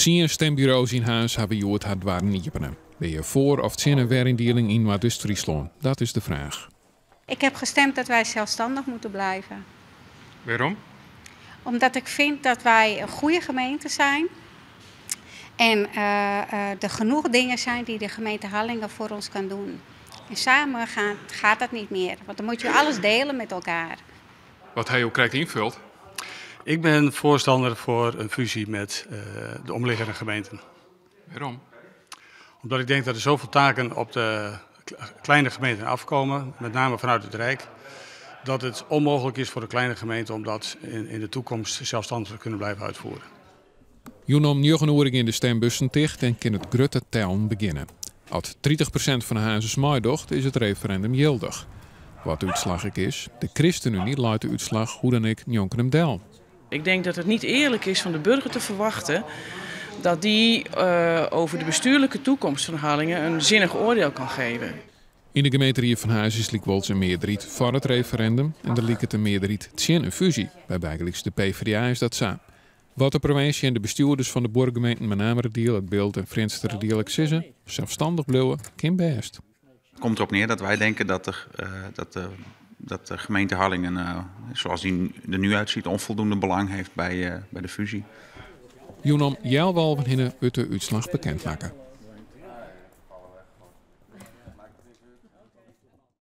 Tsien stemburo's yn Harns hawwe hjoed har doarren iepene. Binne je foar of tsjin in weryndieling yn Noardeast-Fryslân? Dat is de fraach. Ik heb gestemd dat wij zelfstandig moeten blijven. Wêrom? Omdat ik vind dat wij een goede gemeente zijn. En er genoeg dingen zijn die de gemeente Harlingen voor ons kan doen. En samen gaat dat niet meer, want dan moet je alles delen met elkaar. Wat ha jo krekt ynfuld? Ik ben voorstander voor een fusie met de omliggende gemeenten. Wêrom? Omdat ik denk dat er zoveel taken op de kleine gemeenten afkomen, met name vanuit het Rijk, dat het onmogelijk is voor de kleine gemeente om dat in de toekomst zelfstandig te kunnen blijven uitvoeren. Jûn om njoggen oere gean de stembussen ticht en kin it grutte tellen begjinne. As 30% fan de Harnzers meidocht, is it referindum jildich. Wat de útslach ek is, de ChristenUnie leit de útslach hoe dan ek njonken him del. Ik denk dat het niet eerlijk is van de burger te verwachten dat die over de bestuurlijke toekomst van Harlingen een zinnig oordeel kan geven. Yn de gemeenterie fan Harns is lykwols in mearderheid foar it referindum en der liket in mearderheid tsjin in fúzje. By bygelyks de PvdA is dat sa. Wat de provinsje en de bestjoerders fan de buorgemeenten Menameradiel, It Bilt en Frjentsjerteradiel ek sizze, selsstannich bliuwe kin bêst. Het komt erop neer dat wij denken dat de gemeente Harlingen, zoals die er nu uitziet, onvoldoende belang heeft bij de fusie. Jûn om healwei alven hinne wurdt de útslach bekend makke.